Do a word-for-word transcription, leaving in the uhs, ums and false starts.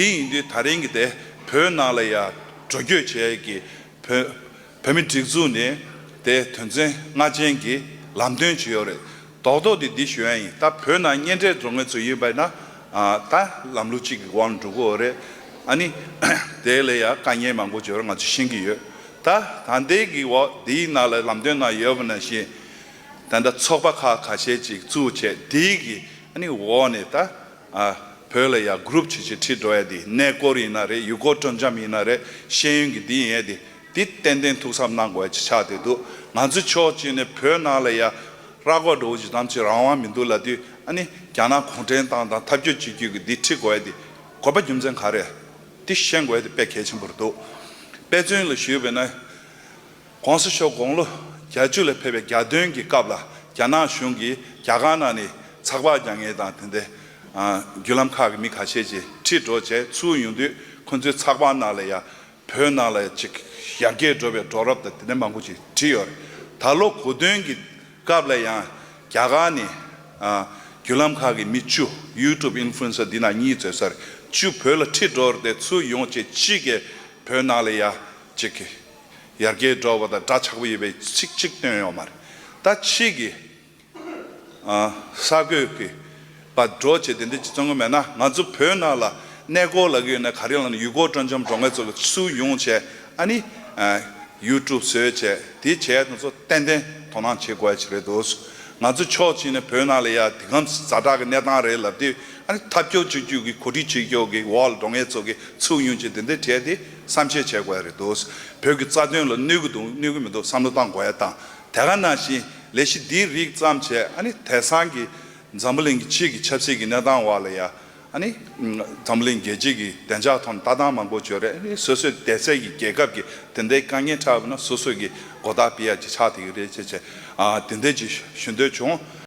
དེ་ཡིན་དུས་ད་རིང་གི་དེ་བོད་ནང་ལ་ཡ་འགྲོ་སྐྱོད་བྱས་ཀྱི་བོད་བོད་མི་སྒྲིག་འཛུགས་ནས་དེ་དོན་ཚན་ལྔ་ཅན་གྱི་ལམ་སྟོན་ཅིག་ཡོད་རེད། རྡོག་རྡོག་དེ་འདི་ཞུ་ཡ་ཡིན། ད་བོད་ནང་གཉེན་འཕྲད་འགྲོ་མཁན་ཚོ་ཡིན་པ་ཡིན་ན་ཨ་ད་ལམ་ལུགས་གཅིག་གི་དབང་ལ་འགྲོ་གི་ཡོད་རེད། ཨ་ནི་དེ་ལ་ཡ་དཀའ་ངལ་མང་པོ་ཅིག་ཡོད་རེད། ང་ཚོ་ཤེས་ཀྱི་ཡོད། ད་ད་ལྟའི་གི་འོག་འདིའི་ནང་ལ་ལམ་སྟོན་ནང་ཡོད་པ་ནང་བཞིན་ད་ལྟ་ཚོགས་པ་ཁག་ཁ་ཤས་ཅིག་བཙུགས་བྱས་འདིའི་གི་ཨ་ནི་འོག་ནས་ད་ཨ་བོད་ལ་ཡ་གུ་རུབ་ཅིག་ཅིག་ཁྲིད་འགྲོ་ཡ་དེ། གནས་སྐོར་ཡིན་ན་རེད། ཡུལ་སྐོར་སྤྲོ་འཆམ་ཡིན་ན་རེད། ཤེས་ཡོན་གྱི་འདི་ཡིན་ཡ་དེ། འདི་ཏན་ཏན་ཐུགས་བསམ་གནང་དགོས་ཡ་ཅིག་ཆགས་བསྡད་འདུག་ང་ཚོ་ཕྱོགས་གཅིག་ནས་བོད་ནང་ལ་ཡ་ར་སྐོར་འགྲོ་བ་ཅིག་ཙམ་ཅིག་རང་དབང་མི་འདུག་ལབ་དུས། ཨ་ནི་རྒྱ་ནག་གུང་ཁྲན་ཏང་དང་འཐབ་ཇུས་གཅིག་གྱུར་གྱི་འདི་ཁྲིད་དགོས་ཡ་དེ་དགོས་པ་རྒྱུ་མཚན་ག་རེ། འདི་ཤེས་དགོས་ཡ་དེ་དཔེ་གལ་ཆེན་པོ་རེད་འདུག་དཔེ་མཚོན་ལ་ཞུས་པ་ཡིན་ན། ༸གོང་ས་མཆོག་དགུང་ལོ་བརྒྱད་ཅུ་ལ་ཕེབས་པའི་གྱ་སྟོན་གྱི་སྐབས་ལ་རྒྱ་ནག་གཞུང་གིས་རྒྱ་གར་ནང་ནས་ཚགས་པར་རྒྱག་མཁན་དང་དེ་འདྲའི་ཨ་བརྒྱུད་ལམ་ཁག་གི་མི་ཁ་ཤས་ཀྱིས་ཁྲིད་འགྲོ་བྱས་ཚུར་ཡོང་དུས། ཁོ་ཚོའི་ཚགས་པར་ནང་ལ་ཡ་བོད་ནང་ལ་ཅིག་ཡར་རྒྱས་འགྲོ་བའི་འགྲོ་རབས་དང་དེ་འདྲ་མང་པོ་ཅིག་བྲིས་ཡོད་རེད། ད་ལོ་གོ་སྟོན་གྱི་སྐབས་ལ་ཡང་རྒྱ་གར་ནས་ཨ་བརྒྱུད་ལམ་ཁག་གི་མི་བཅུ། ཡུ་ཊུབ་ཨིན་ཕུ་ལུ་ཨེན་སར་འདི་ནང་གཉིས་བཙལ་ས་རེད། བཅུ་བོད་ལ་ཁྲིད་འགྲོ་རེད་དེ། ཚུར་ཡོང་བྱས་གཅིག་གིས་བོད་ནང་ལ་ཡ་ཅིག་ཡར་རྒྱས་འགྲོ་བ་དང་འདྲ་ཆགས་པོ་ཡོད་པའི་ཚིག་གཅིག་བཏོན་ཡོད་མ་རེད། ད་ཕྱིས་ཀྱི་ཨ་གསར་འགོད་ཀྱི་པར་འགྲོ་བྱས་དེ་འདྲ་ཅིག་བཙོང་གི་མེད་ན། ང་ཚོ་བོད་ནང་ལ་གནས་སྐོར་ལ་གི་ཡོད་ན། ག་རེ་ལབ་ན་ཡུལ་སྐོར་སྤྲོ་འཆམ་འགྲོ་མཁན་ཚོ་གི་ཚུར་ཡོང་བྱས་ཨ་ནི་ཨ་ཡུ་ཊུབ་བཟོས་བྱས་དེ་བྱས་ང་ཚོ་ཏན་ཏན་དོ་སྣང་བྱེད་དགོས་ཡ་ཅིག་རེད་འདུག་ང་ཚོ་ཕྱོགས་གཅིག་ནས་བོད་ནང་ལ་ཡ་དེ་གམ་ཛ་དྲག་གི་གནས་སྟངས་རེད་ལབ་དུས། ཨ་ནི་འཐབ་ཕྱོགས་གཅིག་གྱུར་གྱི་གོ་སྒྲིག་བྱེད་ཕྱོགས་ཀྱི་འོག་ལ་འགྲོ་མཁན་ཚོ་གི་ཚུར་ཡོང་བྱས་དེ་འདྲ་བྱས་ཏེ་བསམ་ཤེས་བྱེད་དགོས་ཡ་རེད་འདུག་བོད་ཀྱི་རྩ་དོན་ལ་གནོད་ཀྱི་འདུག་གནོད་ཀྱི་མི་འདུག་བསམ་བློ་བཏང་དགོས་ཡ་དང་། དེ་ག་ནང་བཞིན་ལས་གཞི་འདིའི་རིགས་བརྩམས་བྱས་ཨ་ནི་དེང་སང་གི་འཛམ་བུ་གླིང་གི་ཕྱིའི་གི་ཆབ་སྲིད་ཀྱི་གནས་སྟངས་འོག་ལ་ཡ། ཨ་ནི་འཛམ་བུ་གླིང་རྒྱལ་སྤྱི་གི་བདེ་འཇགས་ཐོག་ནས་ལྟ་སྟངས་མང་པོ་བྱོས་རེད། ཨ་ནི་སོ་སོའི་བསྡད་སའི་གི་རྒྱལ་ཁབ་ཀྱི་དེ་འདྲའི་དཀའ་ངལ་འཕྲད་པ་ན་སོ་སོ་གི་མགོ་བཏགས་ཕུད་ཡ་ཅིག་ཆགས་བསྡད་ཀྱི་རེད་ཅེས་བྱས། ཨ་དེ་འདྲ་ཅིག་ཞུ་འདོད་བྱུང་།